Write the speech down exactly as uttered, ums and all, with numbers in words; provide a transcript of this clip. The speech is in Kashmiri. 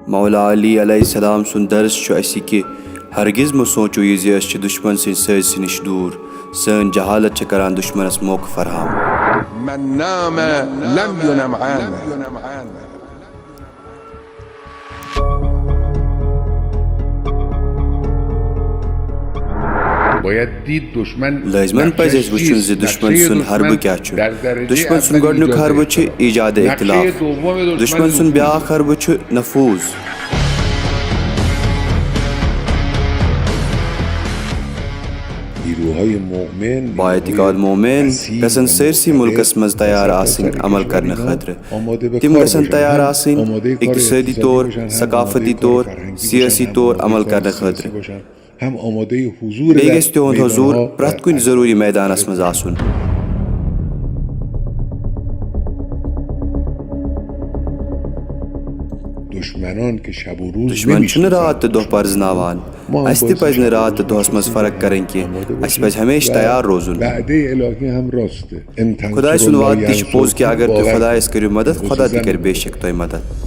مولا علی علیہ السلام سُنٛد درس چھُ اَسہِ کہِ ہرگز مہٕ سونٛچِو یہِ زِ أسۍ چھِ دُشمن سٕنٛدِ سٲزشہِ نِش دوٗر۔ سٲنۍ جہالت چھِ کران دُشمنس موقعہٕ فراہم۔ من نام لم ينم عام. لٲزمن پزِ اَسہِ وٕچھُن زِ دُشمن سُنٛد حربہٕ کیٛاہ چھُ۔ دُشمن سُنٛد گۄڈٕنیُک حربہٕ چھُ ایجاد اختلاف۔ دُشمن سُنٛد بیٛاکھ حربہٕ چھُ نفوذ۔ باعتقاد مومن گژھن سٲرسٕے مُلکس منٛز تیار آسٕنۍ عمل کرنہٕ خٲطرٕ۔ تِم گژھن تیار آسٕنۍ اقتصٲدی طور، ثقافتی طور، سیٲسی طور عمل کرنہٕ خٲطرٕ۔ بیٚیہِ گژھِ تِہُنٛد حضوٗر پرٛٮ۪تھ کُنہِ ضروٗری مٲدانس منٛز آسُن۔ دُشمن چھُنہٕ راتھ تہٕ دۄہ پرزناوان۔ اَسہِ تہِ پزِ نہٕ راتھ تہٕ دۄہس منٛز فرق کرٕنۍ کینٛہہ۔ اَسہِ پزِ ہمیشہِ تیار روزُن۔ خۄداے سُنٛد وعدٕ تہِ چھُ پوٚز کہِ اگر تُہۍ خۄدایس کٔرِو مدد، خۄدا تہِ کرِ بے شک تۄہہِ مدد۔